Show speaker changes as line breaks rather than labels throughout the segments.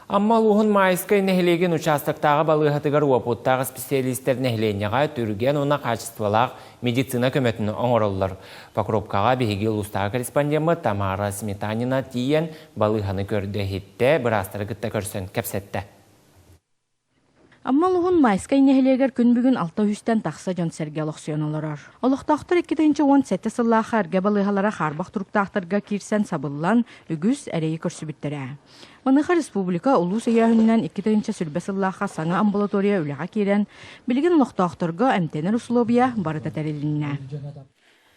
Амма улууһун Майскай нэһилиэгин участоктааҕы балыыһатыгар уопуттаах исписэлиистэр нэһилиэнньэҕэ түргэн уонна хаачыстыбалаах медицина көмөтүн оҥороллор. Покровкаҕа биһиги улуустааҕы корреспондеммыт Тамара Сметанина тиийэн балыыһаны көрдө-иһиттэ, быраастары кытта көрсөн кэпсэттэ.
Амма улууһун Майскай нэһилиэгэр күн бүгүн алта үстэн тахса дьон-сэргэ олохсуйан олорор. Олохтоохтор 2017 сыллаахха эргэ балыыһалара хаарбах туруктаахтарга киирсэн сабыллан, үгүс эрэйи көрсүбүттэрэ. Маныаха республика улуус өйөөһүнүнэн 2020 сыллаахха саҥа амбулатория үлэҕэ киирэн, билигин олохтоохторго эмтэнэр усулуобуйа барыта тэрилиннэ.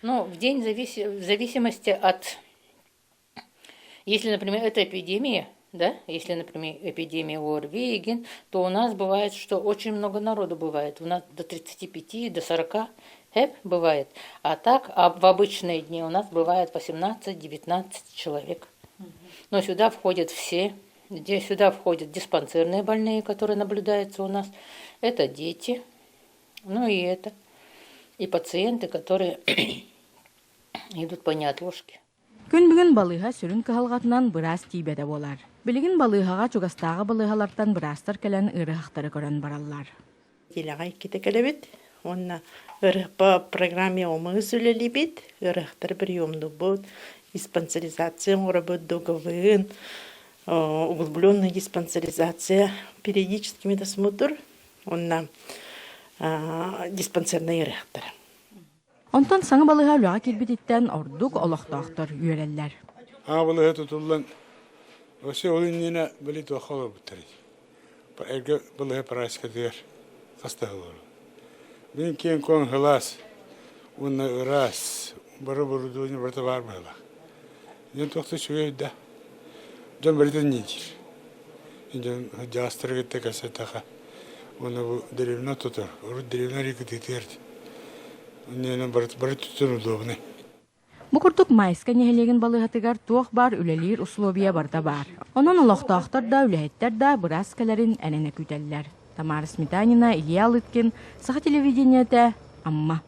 Ну, в день в зависимости от Если, например, это эпидемия, да, если, например, эпидемия ОРВИ, то у нас бывает, что очень много народу бывает. У нас до 35, до 40 хэп бывает. А так, а в обычные дни у нас бывает 18-19 человек. Но сюда входят все. Где сюда входят диспансерные больные, которые наблюдаются у нас. Это дети, ну и это. И пациенты, которые идут по неотложке.
Күн бүгүн балыыһа сүрүн кыһалҕатынан быраас тиийбэтэ буолар. Билигин балыыһаҕа чугастааҕы балыыһалартан быраастар кэлэн ыарыһахтары көрөн бараллар.
Тилэҕэ иккитэ кэлэбит уонна ырыһпа программе омыгыс үлэлиибит, ыарыһахтары приемнуубут, диспансеризация оҥоробут, дуговын, углубленная диспансеризация, периодический медосмотр уонна диспансернай ыарыһахтар.
Онтон саҥа балыыһа үлэҕэ киирбититтэн ордук олохтоохтор үөрэллэр.
Саҥа балыыһа тутуллан, өссө ол иннинэ били туохха олорбуттар ити. Эргэ балыыһа практикатыгар хастаһа олорор. Мин киэҥ-куоҥ сылаас уонна ыраас, бары оборудование барыта баар быһыылаах. Дьон туох да үчүгэй да. Дьон барыта инньэ диир. Дьон дьаастары кытта кэпсэттэххэ уонна бу деревня тутар. Урут деревня эрэ кытыытыгар иннинэн бары туттар удобный.
Бу курдук Майска нэһилиэгин балыыһатыгар туох баар үлэлиир условия барыта баар. Онон олохтоохтор да, үлэһиттэр да быраас кэлэрин эрэнэ күүтэллэр. Тамара Сметанина, Илья Лыткин, Саха телевидениетэ, Амма.